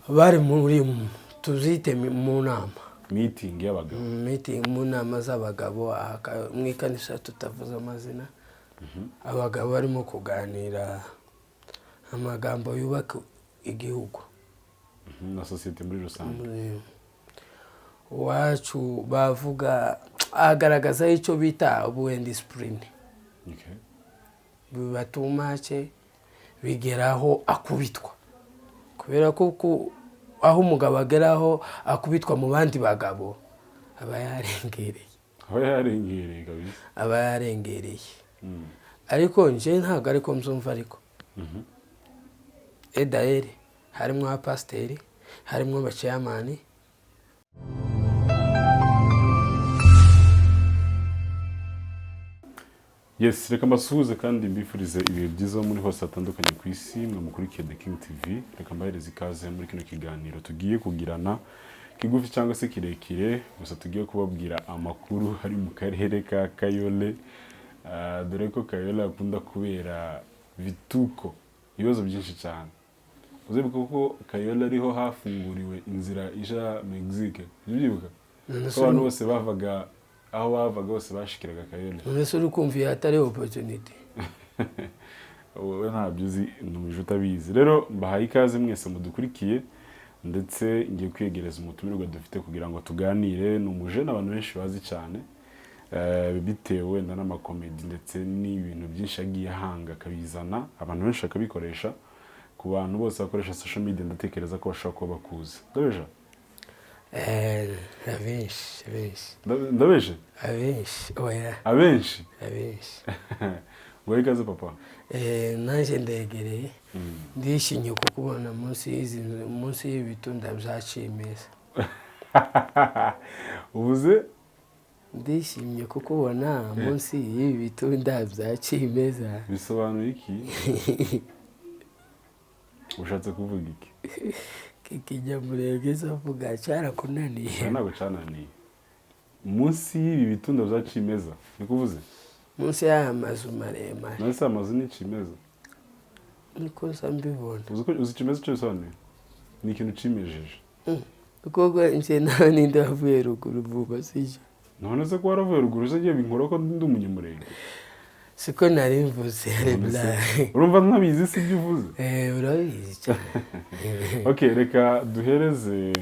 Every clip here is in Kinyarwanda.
Bari muri, tuzite mu nama. Meeting y'abagabo. Meeting, mu nama z'abagabo mu ikanisa tutavuze amazina. Abagabo barimo kuganira amagambo yubaka igihugu Na sosiyete muri rusange. Iwacu bavuga agaragaza icyo bita ubu indiscipline. Bibatumake bigeraho akubitwa, kubera ko aho umugabo ageraho akubitwa mu bandi bagabo aba yarengereye. Aba yarengereye kabisa. Aba yarengereye. Ariko nje ntabwo ariko mbyumva, ariko edayeri harimo abapasiteri, harimo abaceyamani. Yes, reka mbasuhuze kandi mbifurize ibihe byiza muri hose hatandukanye ku isi mwe mukurikiye The King TV. Reka mbahereze ikaze muri kino kiganiro tugiye kugirana, kigufi cyangwa se kirekire, gusa tugiye kubabwira amakuru ari mu karere ka Kayole. Dore ko Kayole akunda kubera vituko, ibibazo byinshi cyane. Uzibuka ko Kayole ariho hafunguriwe inzira ija Mexique? Ujya ubyibuka ko abantu bose bavaga aho bavaga hose bashikiraga Kayole? None se uri kumva iyo atari opportunity? Wowe ntabyo uzi, numvise utabizi. Rero mbahaye ikaze mwese mudukurikiye, ndetse ngiye kwiyegereza umutumirwa dufite kugira ngo tuganire. Ni umujene abantu benshi bazi cyane, bitewe wenda n'amakomedi ndetse n'ibintu byinshi yagiye ahanga akabizana, abantu benshi bakabikoresha. Ku bantu bose bakoresha social media, ndatekereza ko bashobora kuba bakuzi. Ndabeje? Abenshi, abenshi. Ndabeje? Abenshi, oya. Abenshi. Abenshi. Ngo ikaze, papa. Nanjye ndegereye, ndishimye kukubona munsi y'izi nzu, munsi y'ibitunda bya cimeza. Ubuze? Ndishimye kukubona munsi y'ibi bitunda bya cimeza. Bisobanuye iki? Ushatse kuvuga iki? Ikinyamurenge avuga cyarakunaniye? Oya, ntabwo cyananiye. Munsi y'ibi bitunda bya cimeza, niko uvuze? Munsi y'aya mazu maremare. None se amazu ni cimeza? Niko nsa mbibona. Uzi ko uzi cimeza icyo bisobanuye? Ni ikintu cimejeje. Kuko nje nawe ninde wavuye ruguru vuba, sibyo? None se ko waravuye ruguru se, ngiye binkora ko ndi umunyamurenge? Siko nari mvuze. None se, urumva ntabizi si ibyo uvuze? Urabizi cyane. Ok, reka duhereze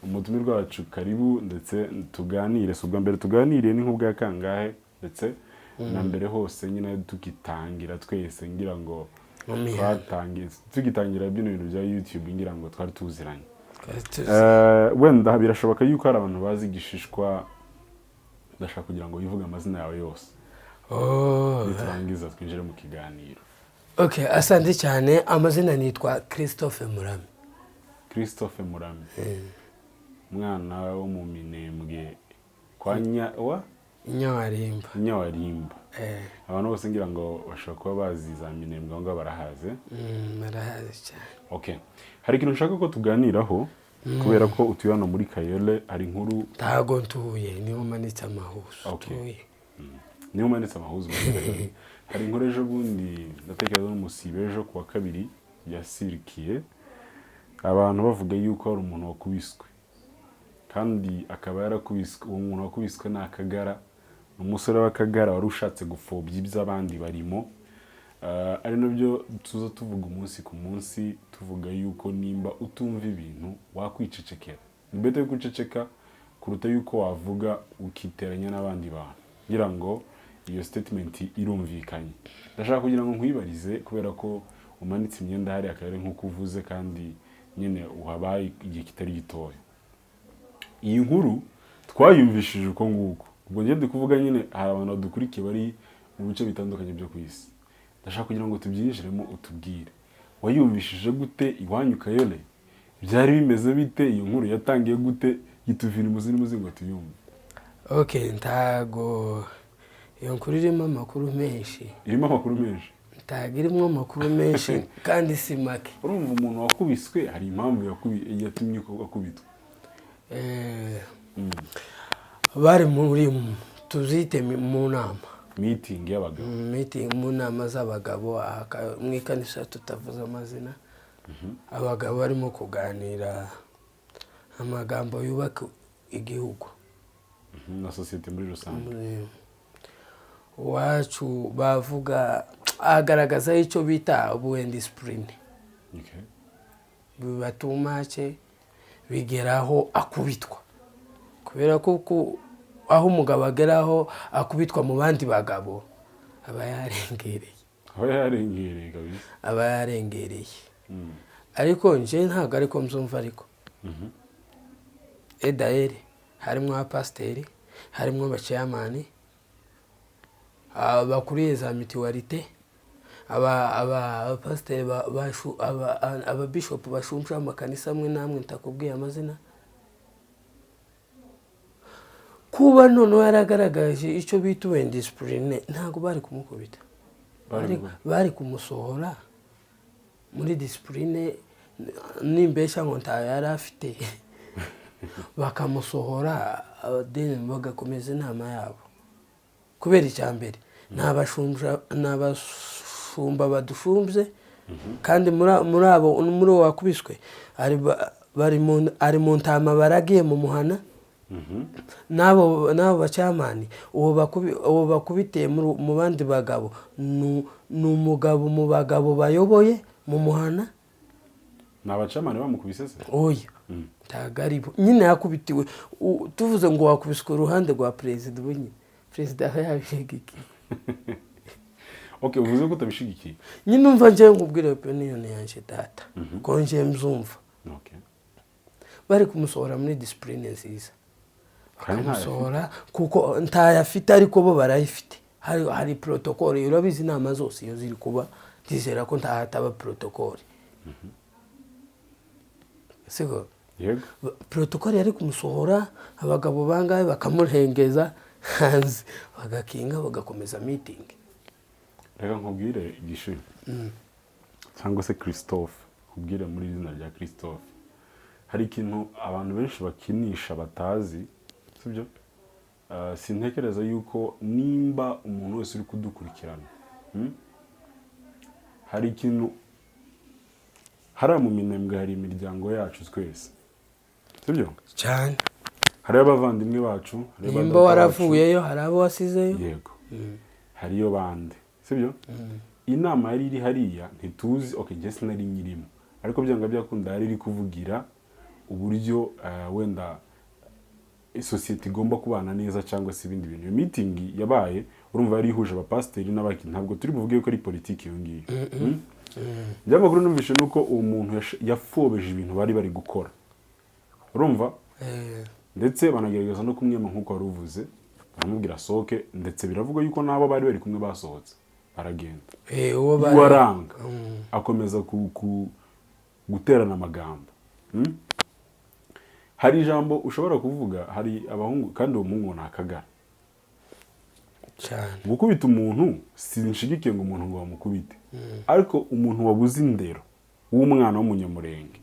umutumirwa wacu karibu ndetse tuganire. Si ubwa mbere tuganiriye, ni nk'ubwa kangahe, ndetse na mbere hose nyine tugitangira twese ngira ngo Mu mihanda. twatangiye, tugitangira bino bintu bya YouTube, ngira ngo twari tuziranye. Twari tuzi. Wenda birashoboka yuko hari abantu bazi Igishishwa. Ndashaka kugira ngo wivuge amazina yawe yose, niturangiza twinjire mu kiganiro. Okay, asante cyane. Amazina nitwa Christophe Murame. Christophe Murame, umwana wo mu Minembwe kwa nya wa Nyawarimba. Nyawarimba. Abantu bose ngira ngo bashobora kuba bazi za Minembwe, aho ngaho barahaze. Barahazi cyane. Okay, hari ikintu nshaka ko tuganiraho kubera ko utuye hano muri Kayole. Hari inkuru. Ntago ntuye, niho manitse amahuzu. Ntuye. Niho umanitse amahuzu muri Kayole. Hari inkuru ejo bundi, ndatekereza n'umusibe ejo ku wa kabiri, yasirikiye abantu bavuga yuko hari umuntu wakubiswe, kandi akaba yarakubiswe. Uwo muntu wakubiswe ni Akagara, ni umusore w'Akagara wari ushatse gupfobya iby'abandi barimo. Ari nabyo tuza tuvuga umunsi ku munsi, tuvuga yuko nimba utumva ibintu wakwicecekera, ni better yo guceceka kuruta yuko wavuga ukiteranya n'abandi bantu. Ngira ngo iyo statement irumvikanye. Ndashaka kugira ngo nkwibarize, kubera ko umanitse imyenda hariya akarere nk'uko uvuze, kandi nyine uhabaye igihe kitari gitoya. Iyi nkuru twayumvishije uko nguko. Ubwo njye ndi kuvuga nyine hari abantu badukurikiye bari mu bice bitandukanye byo ku isi. Ndashaka kugira ngo tubyinjiremo, utubwire wayumvishije gute iwanyu Kayole, byari bimeze bite, iyo nkuru yatangiye gute, yituvira imuzi n'umuzi ngo tuyumve. Okay, ntago iyo nkuru irimo amakuru menshi. Irimo amakuru menshi? Ntago irimo amakuru menshi kandi si make. Urumva umuntu wakubiswe hari impamvu yatumye akubitwa. Bari muri, tuzite mu nama. Meeting y'abagabo. Meeting, mu nama z'abagabo mu ikanisa tutavuze amazina. Abagabo barimo kuganira amagambo yubaka igihugu Na sosiyete muri rusange. Iwacu bavuga agaragaza icyo bita ubu indiscipline. Biba too much, bigeraho akubitwa, kubera ko aho umugabo ageraho akubitwa mu bandi bagabo, aba yarengereye. Aba yarengereye kabisa. Aba yarengereye. Ariko nje ntabwo ariko mzumva, ariko edayeri harimo abapasiteri, harimo abaceyamani bakuriye za mutualité, abapasiteri, ababishopu bashunsha amakanisa amwe n'amwe ntakubwiye amazina. Kuba noneho yaragaragaje icyo bita indiscipline, ntabwo bari kumukubita. Bari kumusohora muri discipline, nimbeshya ngo ntayo yari afite, bakamusohora, then bagakomeza inama yabo. Kubera icya mbere, ni abashumba badushumbye, kandi muri abo, muri uwo wakubiswe ari mu ntama baragiye mu muhana. N'abo bacamani, uwo bakubitiye mu bandi bagabo ni umugabo mu bagabo bayoboye mu muhana. Ni abacamani bamukubise se? Oya, ntabwo ari bo. Nyine yakubitiwe, tuvuze ngo wakubiswe uruhande rwa perezida, ubu nyine perezida aba yabishigikiye. Okay, uvuze ko utabishigikiye. Nyine umva, njyewe nkubwire opinion yanjye, data, ko njyewe mzumva. Bari kumusohora muri discipline nziza. Kandi ntayo afite. Bakamusohora kuko ntayo afite, ariko bo barayifite. Hari protocole. Urabizi, inama zose iyo ziri kuba, ndizera ko ntahataba protocole, siko? Yego. Protocole yari kumusohora, abagabo bangahe bakamurengeza hanze, bagakinga, bagakomeza meeting. Reka nkubwire igishu, cyangwa se Christophe, nkubwire muri izina rya Christophe. Hari ikintu abantu benshi bakinisha batazi, sibyo? Sintekereza yuko nimba umuntu wese uri kudukurikirana, Hari ikintu hariya mu Minembwe, hari imiryango yacu twese, sibyo? Cyane. Hariyo abavandimwe bacu, hariyo Nimba ba data bacu. waravuyeyo, hari abo wasizeyo. Yego, hariyo bande, sibyo? Inama yari iri hariya ntituzi. Okay, njye sinari nyirimo, ariko byanga byakunda yari iri kuvugira uburyo wenda isosiyete igomba kubana neza cyangwa se ibindi bintu. Iyo meeting yabaye, urumva, yari ihuje abapasiteri n'abaki. Ntabwo turi buvuge ko ari politiki iyo ngiyo. Ibyamakuru numvise ni uko uwo muntu yafobeje ibintu bari bari gukora, urumva? Ndetse banagerageza no kumwema nk'uko wari uvuze, baramubwira asohoke. Ndetse biravugwa yuko n'abo bari bari kumwe basohotse baragenda. Uwo bari Waranga, akomeza guterana amagambo. Hari ijambo ushobora kuvuga, hari abahungu, kandi uwo muhungu ni akagara. Cyane. Gukubita umuntu, sinshigikiye ngo umuntu ngo bamukubite, ariko umuntu wabuze indero w'umwana w'umunyamurenge,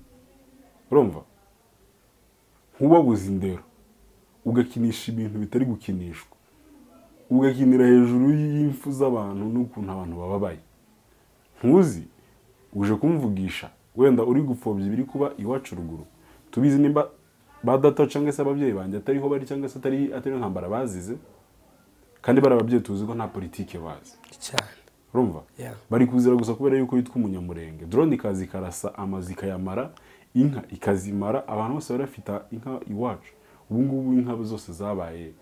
urumva, nk'uwabuze indero, ugakinisha ibintu bitari gukinishwa, ugakinira hejuru y'imfu z'abantu n'ukuntu abantu bababaye, ntuzi uje kumvugisha wenda uri gupfobya ibiri kuba iwacu ruguru. Tubizi nimba ba data cyangwa se ababyeyi banjye atariho bari, cyangwa se atari intambara bazize, kandi bari ababyeyi tuzi ko nta politike bazi. Cyane. Urumva? Yeah. Bari kuzira gusa kubera yuko yitwa umunyamurenge, drone ikaza ikarasa amazu ikayamara, inka ikazimara. Abantu bose bari bafite inka iwacu, ubu ngubu inka zose zabaye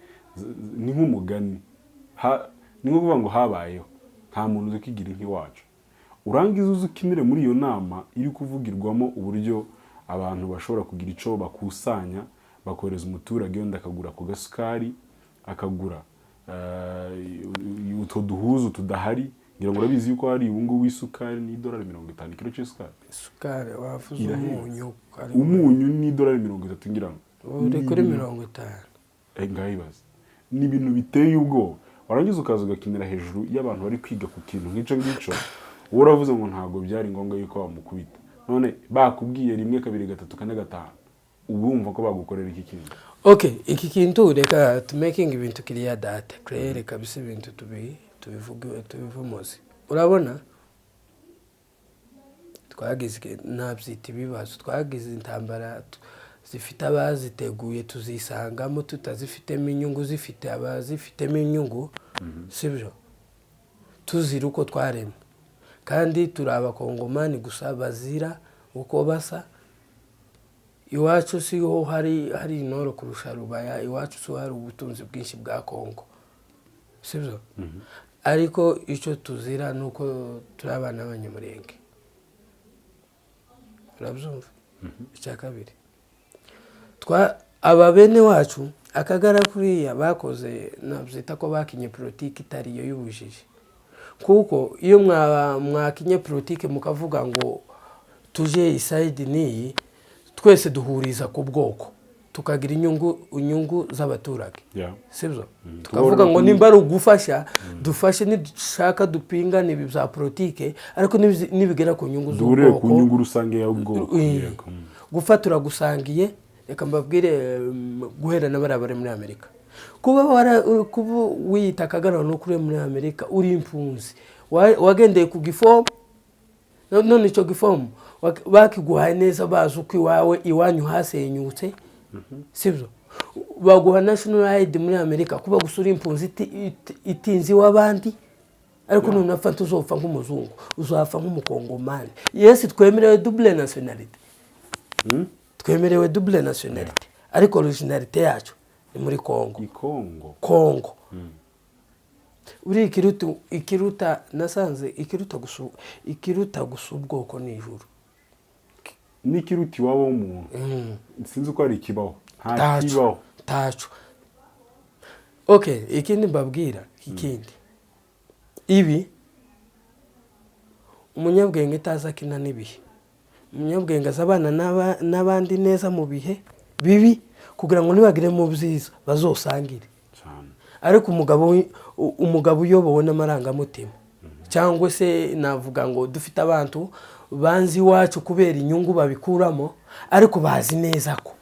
ni nk'umugani. Ni nko kuvuga ngo habayeho nta muntu uzi ukigira inka iwacu. Urangiza uzi ukinire muri iyo nama iri kuvugirwamo uburyo abantu bashobora kugira icyo bakusanya, bakohereza umuturage wenda akagura ku gasukari, akagura utwo duhuzu tudahari. Ngira ngo urabizi yuko hari ubu ngubu isukari ni idolari 50 ikiro cy'isukari. Isukari wavuze. Irahenze. Umunyu Umunyu ni idolari 30, ngira ngo. Uri kuri 50. Ngaho ibaze, ni ibintu biteye ubwoba. Warangiza ukaza ugakinira hejuru y'abantu bari kwiga ku kintu nk'icyo ngicyo. Wowe uravuze ngo ntabwo byari ngombwa yuko bamukubita. None bakubwiye rimwe, kabiri, gatatu, kane, gatanu, ubu wumva ko bagukorera iki kintu? Okay, iki kintu, reka tumakinge ibintu kiriya, data, clair kabisa, ibintu tubivuge tubive muzi. Urabona, Twagize, nabyita ibibazo, twagize intambara zifite abaziteguye, tuzisangamo tutazifitemo inyungu, zifite abazifitemo inyungu, sibyo? Tuzira uko twaremwe, kandi turi Abakongomani gusa bazira uko basa. Iwacu siho hari intoro kurusha Rubaya, iwacu siho hari ubutunzi bwinshi bwa Kongo, sibyo? Ariko icyo tuzira ni uko turi abana b'Abanyamurenge, urabyumva? Icya kabiri, aba bene wacu Akagara kuriya bakoze, nabyita ko bakinye politiki itari iyo y'ubujiji, kuko iyo mwakinye politiki mukavuga ngo tuje i side n'iyi, twese duhuriza ku bwoko, tukagira inyungu z'abaturage, sibyo? Tukavuga ngo nimba ari ugufasha dufashe, nidushaka dupingane ibi bya politike, ariko nibigera ku nyungu Duhurire ku z'ubwoko, nyungu rusange y'ubwoko. Yego. Gupfa turagusangiye. Reka mbabwire, guhera na bariya bari muri Amerika, kuba wiyita Akagara nuko uri muri Amerika, uri impunzi, wagendeye ku gifomu. None icyo gifomu bakiguhaye neza, bazi uko iwawe iwanyu hasenyutse, sibyo? Baguha national ID muri Amerika kuba gusa uri impunzi itinze iw'abandi, ariko nunapfa ntuzopfa nk'umuzungu, uzapfa nk'Umukongomani. Yes, twemerewe double nationality. Twemerewe double nationality, ariko originalité yacu ni muri Congo. I Kongo. Congo. Uri ikiruta nasanze ikiruta gusa ubwoko ni ijuru. N'ikiruta iwabo w'umuntu, sinzi uko hari ikibaho, nta Taco. kibaho. Taco. Okay, ikindi mbabwira, ikindi, ibi umunyabwenge utazi akina n'ibihe, umunyabwenge aza abana n'abandi neza mu bihe bibi kugira ngo nibagire mu byiza bazosangire. Cyane. Ariko umugabo uyobowe n'amarangamutima, cyangwa se navuga ngo dufite abantu banzi iwacu kubera inyungu babikuramo, ariko bazi neza ko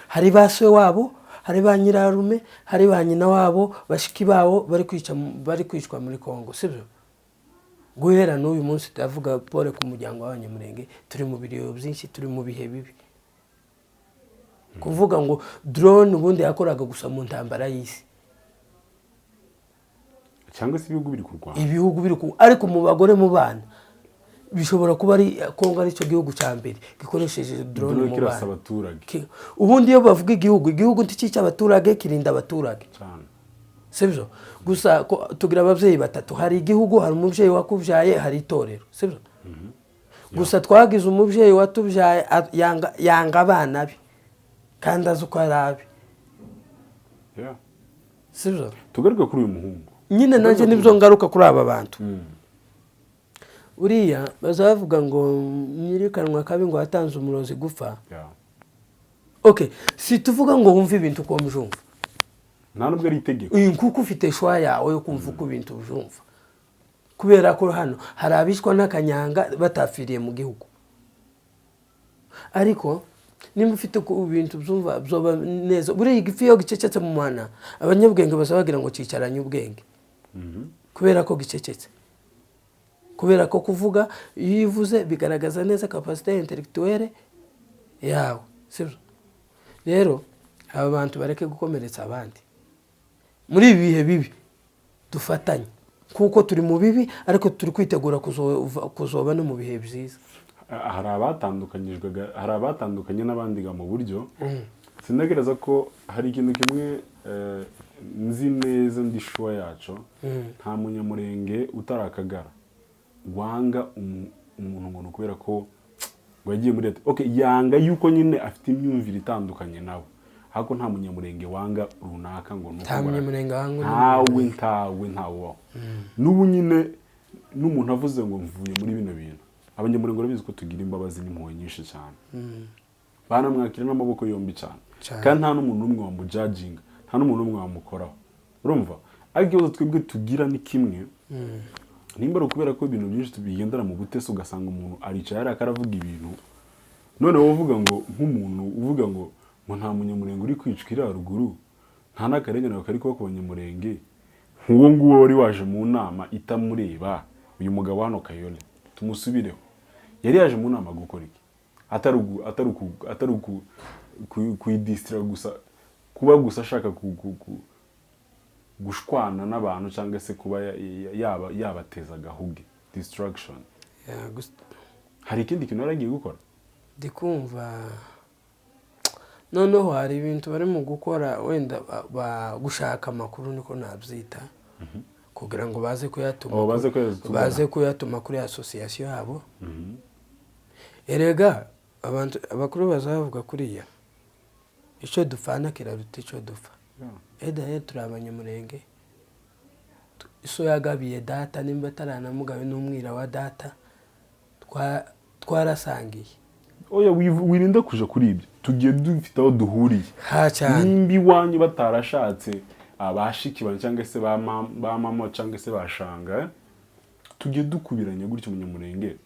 hari ba se wabo, hari ba nyirarume, hari ba nyina wabo, bashiki babo bari kwicwa muri Kongo, sibyo? Guhera n'uyu munsi turavuga pole ku muryango w'Abanyamurenge. Turi mu biriyo byinshi, turi mu bihe bibi. Kuvuga ngo drone ubundi yakoraga gusa mu ntambara y'isi, cyangwa se ibihugu biri kurwana, ibihugu biri ku, ariko mu bagore, mu bana, bishobora kuba ari Kongo aricyo gihugu cya mbere gikoresheje drone drone mu kirasa bana. abaturage. Ubundi iyo bavuga igihugu, igihugu ntikica abaturage, kirinda abaturage. Cyane. Sibyo? Gusa ko tugira ababyeyi batatu: hari igihugu, hari umubyeyi wakubyaye, hari itorero, sibyo? Gusa twagize umubyeyi watubyaye yanga abana be kandi azi uko ari abe. Sibyo? Tugaruke kuri uyu muhungu. Nyine nanjye nibyo ngaruka kuri aba bantu. Uriya bazavuga ngo nyirikanwa kabi ngo watanze umurozi gupfa. Okay, si tuvuga ngo wumve ibintu uko mbyumva. Nta nubwo ari itegeko. Uyu kuko ufite choix yawe yo kumva uko ibintu ubyumva, kubera ko hano hari abicwa n'akanyanga batapfiriye mu gihugu. Ariko nimba ufite uko ibintu byumva byoba neza. Buriya igifi iyo gicecetse mu muhana, abanyabwenge baza bagira ngo cyicaranye ubwenge, kubera ko gicecetse, kubera ko kuvuga, iyo uvuze bigaragaza neza capacité intellectuelle yawe, sibyo? Rero aba bantu bareke gukomeretsa abandi muri ibi bihe bibi. Dufatanye kuko turi mu bibi, ariko turi kwitegura kuzoba no mu bihe byiza. Hari abatandukanyijwe, hari abatandukanye n'abandi ga mu buryo. Sinagereza ko hari ikintu kimwe, nzi neza, ndi sure yaco: nta Munyamurenge utarakagara wanga umuntu ngo ni ukubera ko ngo yagiye muri leta. Okay, yanga yuko nyine afite imyumvire itandukanye nawe, ariko nta Munyamurenge wanga runaka ngo ni uko Nta Munyamurenge wanga undi. Ntawe, ntawe, ntawe ubaho. N'ubu nyine n'umuntu avuze ngo mvuye muri bino bintu, Abanyamurenge urabizi ko tugira imbabazi n'impuhwe nyinshi cyane, banamwakira n'amaboko yombi cyane. Cyane. Kandi nta n'umuntu n'umwe wamujajinga, nta n'umuntu n'umwe wamukoraho, urumva? Ariko ikibazo twebwe tugira ni kimwe: nimba ari ukubera ko ibintu byinshi tubigendera mu butesi, ugasanga umuntu aricaye hariya akaravuga ibintu, none wowe uvuga ngo, nk'umuntu uvuga ngo nta Munyamurenge uri kwicwa iriya ruguru, nta n'akarengane kari kuba ku Banyamurenge, nk'uwo nguwo wari waje mu nama itamureba, uyu mugabo hano Kayole tumusubireho. Yari yaje mu nama gukora iki atari kuyidisitira gusa, kuba gusa ashaka gushwana n'abantu cyangwa se kuba yabateza agahuge, distraction? Yeah, Hari ikindi kintu yari agiye gukora? Ndi kumva noneho hari ibintu barimo gukora, wenda gushaka amakuru, niko nabyita, kugira ngo baze kuyatuma Oh, baze kuyatuma. Baze kuyatuma kuri association yabo. Erega abantu abakuru bazavuga kuriya, icyo dupfana kiraruta icyo dupfa. Eda rero turi Abanyamurenge. Iso yagabiye data, nimba ataranamugabe n'umwira wa data, twarasangiye. Oya, wirinde kuja kuri ibyo, tugiye dufite aho duhuriye. Ha, cyane. Nimba iwanyu batarashatse abashiki banyu cyangwa se ba mama cyangwa se bashanga, tugiye dukubiranye gutyo Umunyamurenge,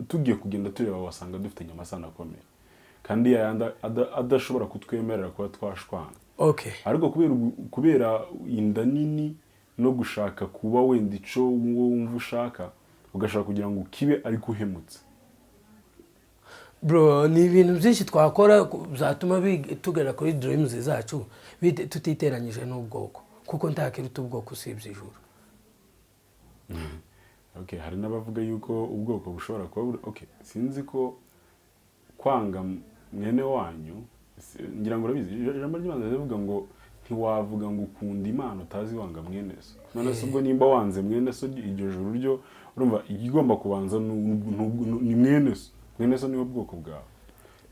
tugiye kugenda tureba, wasanga dufitanye amasano akomeye kandi yayandi adashobora kutwemerera kuba twashwana. Ariko kubera inda nini no gushaka kuba wenda ico wowe wumva ushaka, ugashaka kugira ngo ukibe ariko uhemutse. Bro, ni ibintu byinshi twakora byatuma tugera kuri dreams zacu tutiteranyije n'ubwoko, kuko nta kiruta ubwoko usibye ijuru. Okay, hari n'abavuga yuko ubwoko bushobora kuba okay, sinzi ko kwanga mwene wanyu, ngira ngo urabizi, ijambo ry'Imana rivuga ngo ntiwavuga ngo ukunda Imana utazi wanga mwene so. None se ubwo nimba wanze mwene so, iryo juru ryo urumva igomba kubanza ni mwene so. Mwene so niwe bwoko bwawe.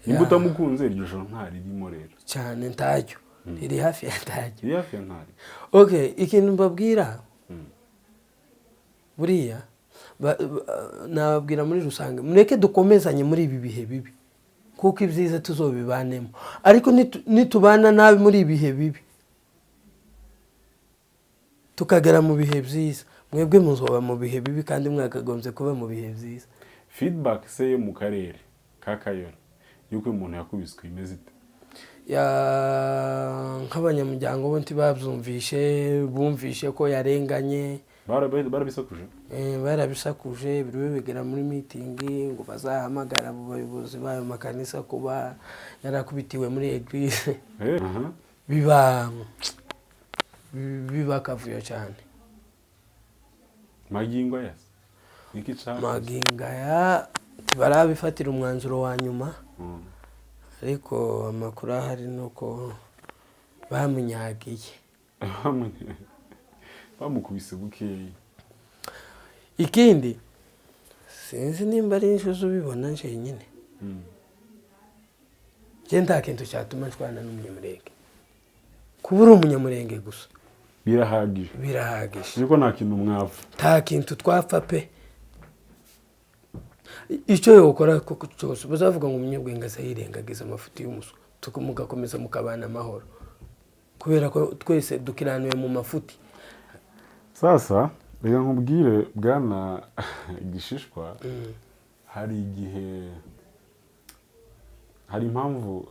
Nimba utamukunze, iryo joro ntaririmo rero. Cyane, ntaryo, riri hafi ya ntaryo. Iri hafi ya ntari. Okay, ikintu mbabwira buriya, nababwira muri rusange, mureke dukomezanye muri ibi bihe bibi, kuko ibyiza tuzobibanemo. Ariko nitubana nabi muri ibi bihe bibi, tukagera mu bihe byiza, mwebwe muzoba mu bihe bibi kandi mwakagombye kuba mu bihe byiza. Feedback se yo mu karere ka Kayora yuko uyu muntu yakubiswe imeze ite? Nk'abanyamuryango bo ntibabyumvishe, bumvishe ko yarenganye. Barabisakuje. Barabisakuje, biriwe bigera muri meeting ngo bazahamagara abo bayobozi b'ayo makanisa kuba yarakubitiwe muri église. Biba akavuyo cyane. Magingo aya se niki cyakoze? Magingo aya ntibarabifatira umwanzuro wa nyuma, ariko amakuru ahari ni uko bamunyagiye. Bamukubise bukeya. Ikindi, sinzi nimba ari inshuzi ubibona njyenyine, njye nta kintu cyatuma nshwana n'Umunyamurenge. Kuba uri Umunyamurenge gusa birahagije. Birahagije. Ariko nta kintu mwapfa. Nta kintu twapfa pe. Icyo yokora koko cyose, bazavuga ngo umunyabwenge aza yirengagiza amafuti y'umuswa, mugakomeza mukabana amahoro, kubera ko twese dukiranuye mu mafuti. Sasa reka nkubwire, bwana Gishishwa, hari igihe, hari impamvu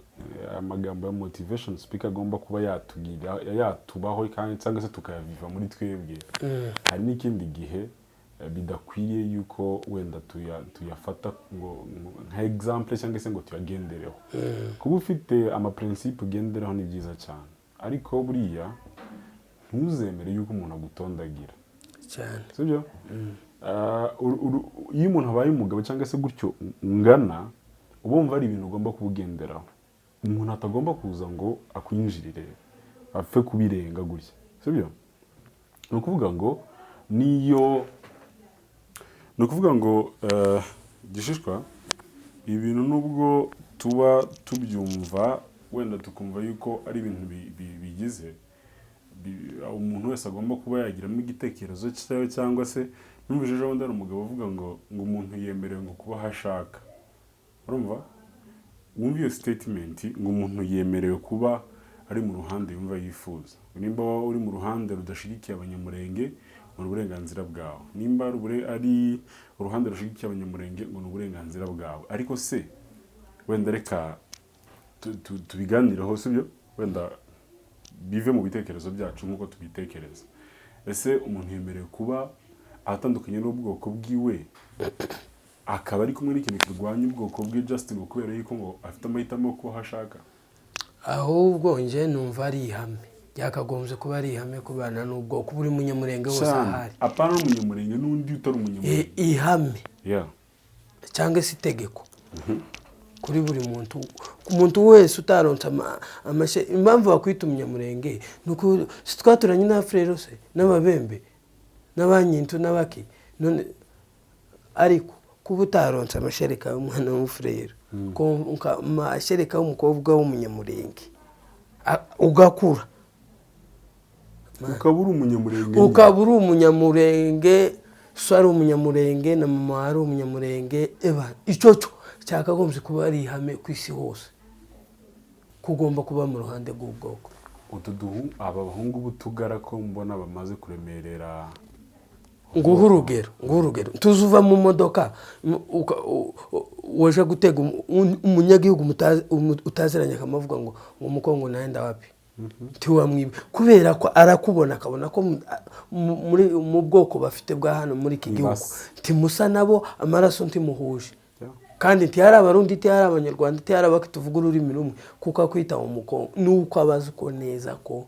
amagambo ya motivation speaker agomba kuba yatugira, yatubaho kandi cyangwa se tukayaviva muri twebwe. Hari n'ikindi gihe bidakwiriye yuko wenda tuyafata ngo nka example cyangwa se ngo tuyagendereho. Kuba ufite amaprincipe ugenderaho ni byiza cyane, ariko buriya ntuzemere yuko umuntu agutondagira. Cyane. Sibyo? Iyo umuntu abaye umugabo cyangwa se gutyo ungana, uba wumva ari ibintu ugomba kubugenderaho, umuntu atagomba kuza ngo akwinjirire apfe kubirenga gutya, sibyo? Ni ukuvuga ngo niyo, ni ukuvuga ngo Gishishwa, ibintu nubwo tuba tubyumva wenda tukumva yuko ari ibintu bigize umuntu wese agomba kuba yagiramo igitekerezo cyawe, cyangwa se numvise ejo bundi hari umugabo uvuga ngo umuntu yemerewe ngo kuba aho ashaka. Urumva, wumva iyo statement ngo umuntu yemerewe kuba ari mu ruhande yumva yifuza. Nimba wowe uri mu ruhande rudashyigikiye Abanyamurenge, ngo ni uburenganzira bwawe. Nimba ari uruhande rushyigikiye Abanyamurenge, ngo ni uburenganzira bwawe. Ariko se wenda reka tubiganireho, sibyo? Wenda bive mu bitekerezo byacu nk'uko tubitekereza. Ese umuntu yemerewe kuba ahatandukanye n'ubwoko bwiwe? Akaba ari kumwe n'ikintu kirwanya ubwoko bwe, just ngo kubera yuko ngo afite amahitamo yo kuba aho ashaka. Ahubwo nje numva ari ihame, byakagombye kuba ari ihame kubana n'ubwoko buri Munyamurenge wose Cyane. ahari. Apana n'Umunyamurenge, n'undi utari Umunyamurenge. Ihame cyangwa se itegeko kuri buri muntu, ku muntu wese utaronse amashe. Impamvu bakwita Umunyamurenge ni uko si twaturanye n'Abafurero se, n'Ababembe, n'Abanyintu, n'abaki. None ariko kuba utaronse amashereka y'umwana w'Umufurero, amashereka y'umukobwa w'Umunyamurenge, ugakura ukaba uri Umunyamurenge. Ukaba uri Umunyamurenge, so ari Umunyamurenge na mama ari Umunyamurenge, eba icyo cyo cyakagombye kuba ari ihame ku isi hose, kugomba kuba mu ruhande rw'ubwoko. Utu duhu, aba bahungu b'utugara ko mbona bamaze kuremerera. Nguhe urugero, tuzi uva mu modoka, waje gutega umunyagihugu utaziranye, akamuvuga ngo "Mukongo naenda wapi?" Ntiwamwiba kubera ko arakubona, akabona ko muri mu bwoko bafite bwa hano muri iki gihugu Ntibasa. ntimusa nabo, amaraso ntimuhuje. Kandi ntihari Abarundi, ntihari Abanyarwanda, ntihari abaki tuvuga ururimi rumwe, kuko akwita Umukongo nuko aba azi ko neza ko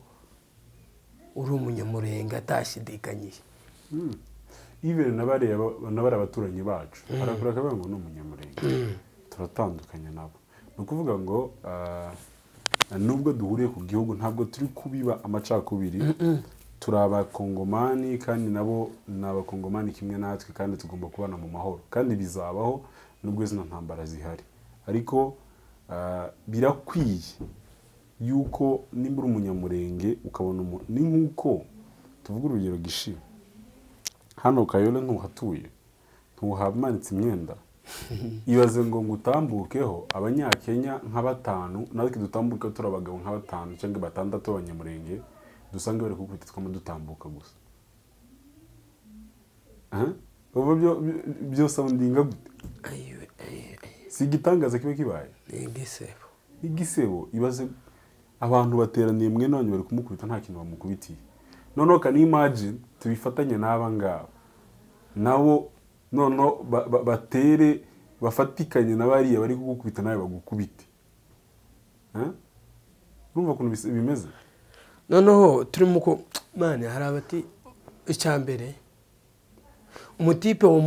uri Umunyamurenge atashidikanyije. Even na bariya abaturanyi bacu barakura akavuga ngo ni Umunyamurenge, turatandukanye nabo. Ni ukuvuga ngo nubwo duhuriye ku gihugu, ntabwo turi kubiba amacakubiri. Turi Abakongomani kandi nabo ni Abakongomani kimwe natwe, kandi tugomba kubana mu mahoro, kandi bizabaho nubwo zino ntambara zihari. Ariko birakwiye yuko nimba uri Umunyamurenge ukabona ni nk'uko tuvuga urugero, gishi hano Kayole ntuhatuye, ntuhamanitse imyenda. Ibaze ngo utambukeho Abanyakenya nka batanu, natwe dutambuke turi abagabo nka batanu cyangwa batandatu b'Abanyamurenge, dusange bari kukubita twama dutambuka gusa. Aha? Ubu byo soundinga gute? Ayiwe, ayiwe, ayiwe. Si igitangaza kiba kibaye? Ni igisebo. Igisebo. Ibaze abantu bateraniye mwene wanyu bari kumukubita, nta kintu bamukubitiye. Noneho can you imagine tubifatanye n'aba ngaba nabo, noneho batere bafatikanye na bariya bari kugukubita, nawe bagukubite? Eh? Urumva ukuntu bimeze? Noneho turimo ko mani hari abati icya mbere umutipe uwo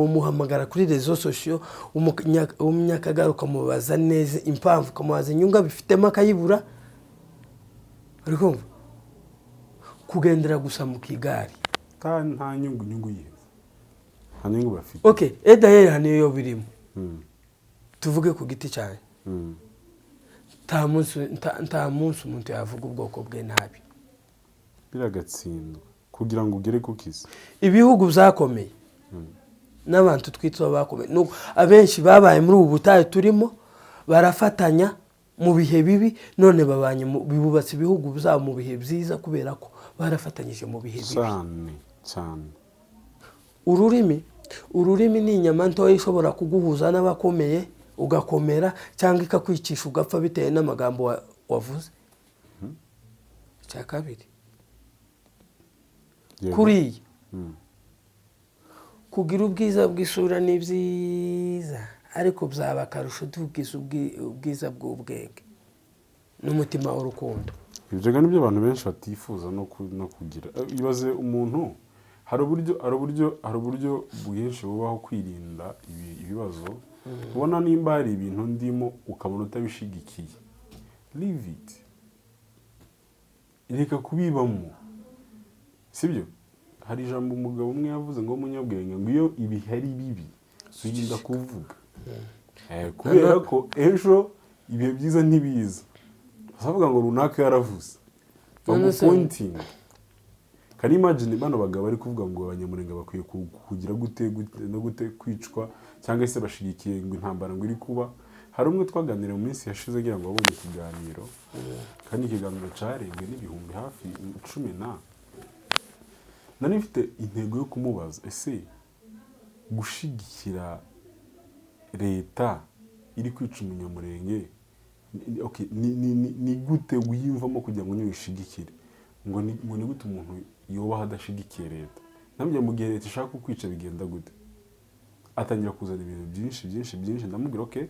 muhamagara kuri réseaux sociaux w'Umunyakagara, ukamubaza neza impamvu, ukamubaza inyungu abifitemo, akayibura. Uri kumva kugendera gusa mu kigari. Nta nyungu, inyungu yiheze, nta nyungu bafite. OK, edayeri hano iyo birimo, tuvuge ku giti cyanjye, nta munsi umuntu yavuga ubwoko bwe nabi. Biragatsindwa kugira ngo ugere ku kisi. Ibihugu byakomeye n'abantu twitwa bakomeye, nuko abenshi babaye muri ubu butayu turimo, barafatanya mu bihe bibi, none babanye bubatse ibihugu byabo mu bihe byiza kubera ko barafatanyije mu bihe bibi. Cyane cyane. Ururimi ni inyama ntoya ishobora kuguhuza n'abakomeye ugakomera, cyangwa ikakwicisha ugapfa, bitewe n'amagambo wavuze. Icya kabiri, kuriya kugira ubwiza bw'isura ni byiza, ariko byaba akarusho tugize ubwiza bw'ubwenge n'umutima w'urukundo. Ibyo ga nibyo abantu benshi batifuza no kugira. Ibaze umuntu, hari uburyo bwinshi bubaho kwirinda ibibazo. Ubona nimba hari ibintu ndimo ukabona utabishigikiye, leave it, reka kubibamo, sibyo? Hari ijambo umugabo umwe yavuze ngo w'umunyabwenge, ngo iyo ibihe ari bibi wirinda kuvuga. Kubera ko ejo ibihe byiza ntibiza, bazavuga ngo runaka yaravuze. None se- Bagupointinga. Can you imagine bano bagabo bari kuvuga ngo Abanyamurenge bakwiye kugira gute, gute no gute, kwicwa, cyangwa se bashigikiye ngo intambara ngo iri kuba? Hari umwe twaganiriye mu minsi yashize, agira ngo wabonye ikiganiro, kandi ikiganiro cyarebwe n'ibihumbi hafi 10 na. Nari mfite intego yo kumubaza: ese gushigikira leta iri kwica Umunyamurenge okay, ni gute wiyumvamo kugira ngo niwishigikire? Ngo ni gute umuntu yubaha adashigikiye leta? Nabyo mu gihe leta ishaka kukwica bigenda gute? Atangira kuzana ibintu byinshi byinshi byinshi. Ndamubwira: "Okay,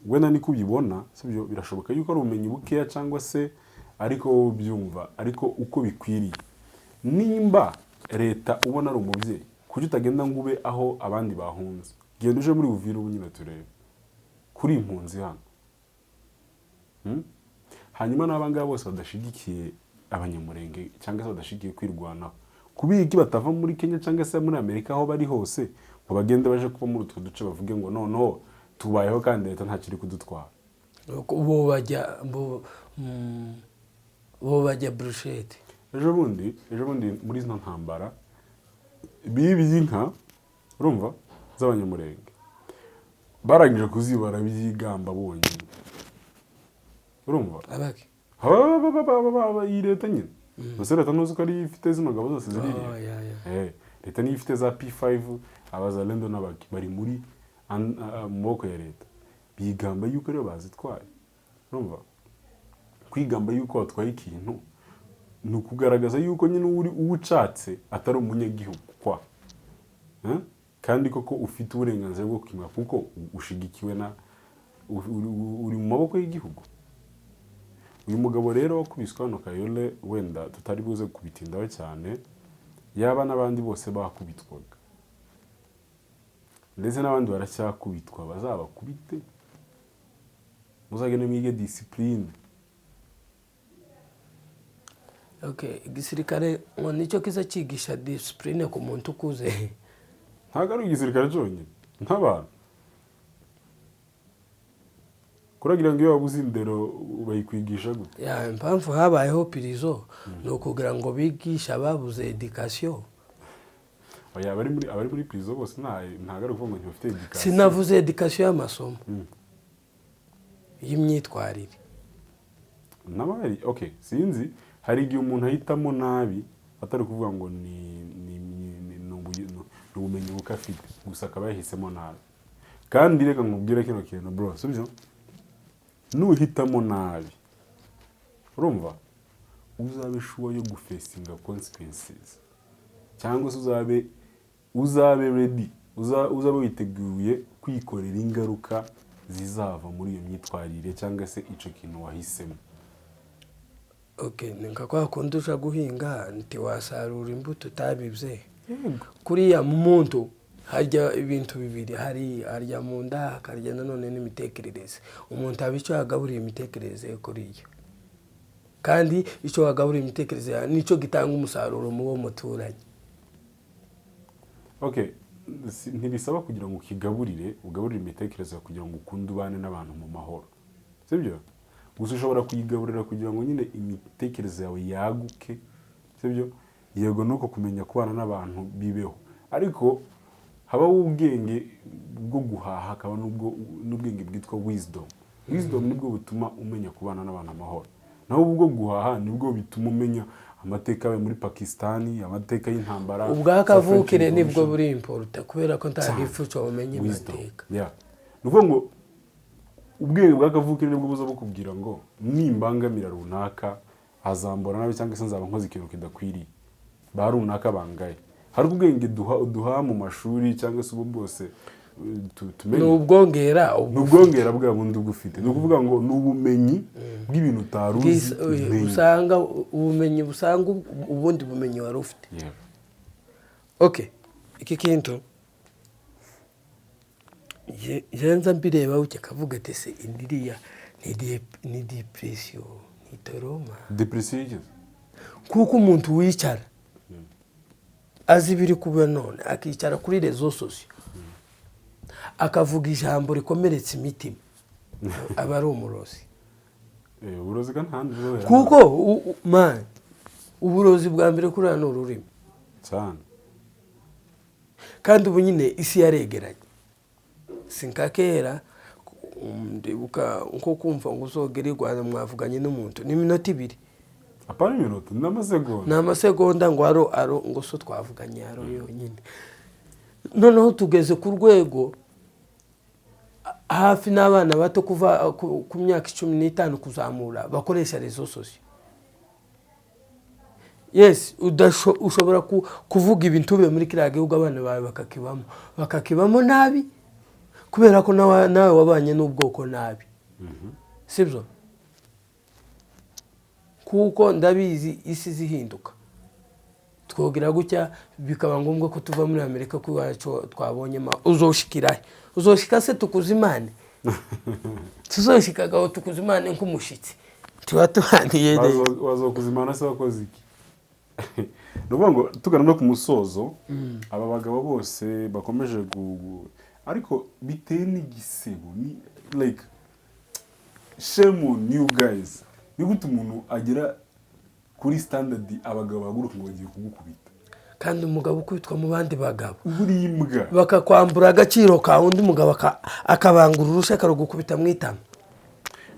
wenda niko ubibona, sibyo? Birashoboka yuko ari ubumenyi bukeya cyangwa se, ariko wowe ubyumva, ariko uko bikwiriye, nimba leta ubona ari umubyeyi, kuki utagenda ngo ube aho abandi bahunze? Genda uje muri Uvira ubu nyine turebe kuri impunzi hano." Hanyuma n'aba ngaba bose badashigikiye Abanyamurenge cyangwa se badashigikiye kwirwanaho, kubera iki batava muri Kenya cyangwa se muri Amerika, aho bari hose, ngo bagende baje kuba muri utwo duce, bavuge ngo noneho tubayeho kandi leta ntacyo iri kudutwara? Bo bajya bo bajya burushete. Ejo bundi muri zino ntambara bibye inka, urumva, z'Abanyamurenge, barangije kuzibara byigamba bonyine, urumva? Abaki? Iyi leta nyine. Gusa leta ntuzi ko ariyo ifite zino ngabo zose ziririya? Oh, yeah. Leta niyo ifite za P5, Abazalendo n'abaki bari muri mu maboko ya leta. Bigamba yuko ariyo bazitwaye. Urumva, kwigamba yuko watwaye ikintu ni ukugaragaza yuko nyine uri uwucatse atari umunyagihugu kwa. Eh? Kandi koko ufite uburenganzira bwo kwimwa kuko ushigikiwe na uri mu maboko y'igihugu. Uyu mugabo rero wakubiswe hano Kayole, wenda tutari buze kubitindaho cyane, yaba n'abandi bose bakubitwaga, ndetse n'abandi baracyakubitwa, bazabakubite, muzagende mwige discipline. Okay, igisirikare ngo nicyo kiza cyigisha discipline ku muntu ukuze. Ntabwo ari igisirikare cyonyine, nk'abantu kuragira ngo iyo wabuze indero bayikwigisha gute? Ya impamvu habayeho prison ni ukugira ngo bigishe ababuze éducation. Oya, abari muri prison bose ntabwo ari ukuvuga ngo ntibafite éducation. Sinavuze éducation y'amasomo, y'imyitwarire. N'abari, okay, sinzi, hari igihe umuntu ahitamo nabi, atari ukuvuga ngo ni ubumenyi buke afite gusa, akaba yahisemo nabi. Kandi reka nkubwire kino kintu, bro, sibyo? Nuhitamo nabi, urumva, uzabe sure yo gufacinga consequences, cyangwa se uzabe ready, uzabe witeguye kwikorera ingaruka zizava muri iyo myitwarire cyangwa se icyo kintu wahisemo. Okay, ni nka kwa kundi uja guhinga, ntiwasarura imbuto utabibye. Kuriya mu muntu harya ibintu bibiri: hari harya mu nda, hakarya nanone n'imitekerereze. Umuntu aba icyo yagaburiye imitekerereze ye kuriya, kandi icyo wagaburiye imitekerereze yawe nicyo gitanga umusaruro mu bo muturanye. Okay, ntibisaba kugira ngo ukigaburire, ugaburire imitekerereze yawe kugira ngo ukunde ubane n'abantu mu mahoro, sibyo? Gusa ushobora kuyigaburira kugira ngo nyine imitekerereze yawe yaguke, sibyo? Yego, nuko kumenya kubana n'abantu bibeho, ariko habaho ubwenge bwo guhaha, hakaba n'ubwenge bwitwa wisdom. Wisdom nibwo butuma umenya kubana n'abantu amahoro, naho ubwo guhaha nibwo bituma umenya amateka yabaye muri Pakisitani, amateka y'intambara Ubwa za kavukire French nibwo Revolution. buri important, kubera ko nta gifu wamenya Wisdom. amateka. Yeah. Ni ukuvuga ngo ubwenge bwa kavukire nibwo buza bukubwira ngo nimbangamira runaka azambora nabi, cyangwa se nzaba nkoze ikintu kidakwiriye, ba runaka bangaye. Hari ubwenge duha mu mashuri cyangwa se ubu bwose Ni tumenya. ubwongera. Ni ubwongera bwa bundi uba ufite. Ni ukuvuga ngo ni ubumenyi bw'ibintu utari uzi umenya. Usanga ubumenyi busanga ubundi bumenyi wari ufite. Okay, iki kintu nza mbireba gutya, akavuga ati: "Se indiriya ni dépression, ni trauma?" Depression yigeze? Kuko umuntu wicara azi ibiri kuba none, akicara kuri réseaux sociaux, akavuga ijambo rikomeretsa imitima, aba ari umurozi. Uburozi kandi ntahandi buzohera. Kuko man, uburozi bwa mbere kuriya ni ururimi. Cyane. Kandi ubu nyine isi yaregeranye, si nka kera. Ndibuka nko kumva ngo uzogere i Rwanda mwavuganye n'umuntu ni iminota 2. Apana iminota, ni amasegonda. Ni amasegonda, ngo aro aro, ngo so twavuganye aro yonyine. Noneho tugeze ku rwego hafi n'abana bato kuva ku myaka 15 kuzamura bakoresha réseaux sociaux. Yes, ushobora kuvuga ibintu ube muri kiriya gihugu, abana bawe bakakibamo nabi, kubera ko nawe wabanye n'ubwoko nabi, sibyo? Kuko ndabizi, isi zihinduka, twogira gutya bikaba ngombwa ko tuva muri Amerika, ko iwacu twabonyemo. Uzoshikira he? Uzoshika se tukuzimane? Tuzoshikagaho tukuzimane nk'umushitsi tuba tubaniye neza. Bazokuzimana se wakoze iki? Ni ukuvuga ngo tugana no ku musozo, aba bagabo bose bakomeje ariko biteye n'igisebo, ni like shame on you guys. Ni gute umuntu agera kuri standard abagabo bahaguruka ngo bagiye kugukubita? Kandi umugabo ukubitwa mu bandi bagabo, uri imbwa. Bakakwambura agaciro kawe, undi mugabo akabangura urushyi akarugukubita mu itama.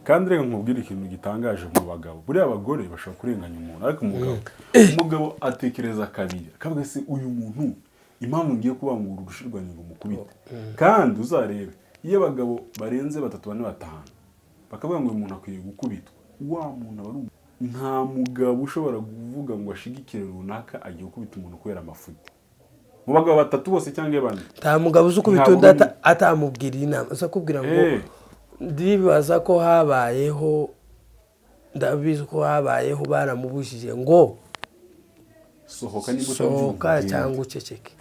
Kandi reka nkubwire ikintu gitangaje mu bagabo. Buriya abagore bashobora kurenganya umuntu, ariko umugabo atekereza kabiri, akavuga: "Se uyu muntu, impamvu ngiye kubangura urushyi rwanjye ngo mukubite?" Kandi uzarebe iyo abagabo barenze batatu, bane, batanu bakavuga ngo uyu muntu akwiye gukubitwa, wa muntu aba ari nta mugabo ushobora kuvuga ngo ashigikire runaka agiye gukubita umuntu kubera amafuti, mu bagabo batatu bose cyangwa bane. Nta mugabo uzi ukubita Ntabwo undi atamubwiriye inama, aza akubwira ngo ndibaza ko habayeho, ndabizi ko habayeho, baramubujije ngo sohoka niba utabyumva, sohoka ugende. Cyangwa uceceke,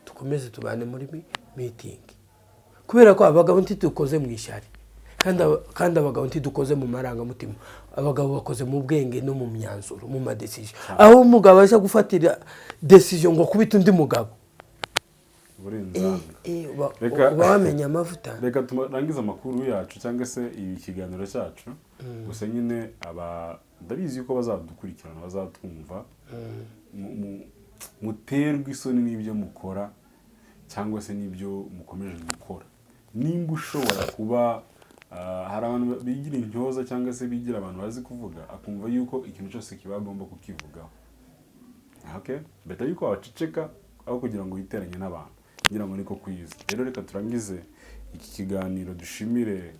dukomeze tubane muri meeting, kubera ko abagabo ntitukoze mu ishyari, kandi abagabo ntidukoze mu marangamutima. Abagabo bakoze mu bwenge no mu myanzuro, mu ma decision. Aho umugabo aje gufatira decision ngo akubite undi mugabo, Uburenganzira. Uba wamenye amavuta. Reka turangize amakuru yacu cyangwa se ibi kiganiro cyacu. Gusa nyine aba ndabizi yuko bazadukurikirana, bazatwumva. Muterwe isoni n'ibyo mukora cyangwa se n'ibyo mukomeje gukora. Nimba ushobora kuba hari abantu bigira intyoza cyangwa se bigira abantu bazi kuvuga, akumva yuko ikintu cyose kiba agomba kukivugaho. Okay, better yuko waceceka aho kugira ngo witeranye n'abantu. Ngira ngo niko kwiza. Rero reka turangize iki kiganiro, dushimire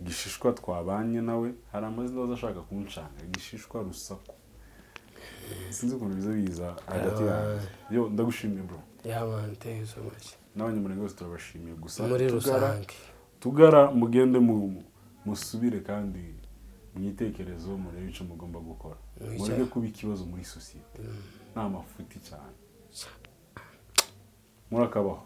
Gishishwa twabanye nawe. Hari amazina aza ashaka kunshanga, Gishishwa, Rusaku, sinzi ukuntu biza biza hagati yanjye. Yo, ndagushimiye, bro. Yeah man, thank you so much. N'Abanyamurenge bose turabashimiye. Gusa muri rusange. Tugara mugende musubire kandi mwitekerezo, murebe icyo mugomba gukora. Mureke kuba ikibazo muri sosiyete, ni amafuti cyane. Murakabaho.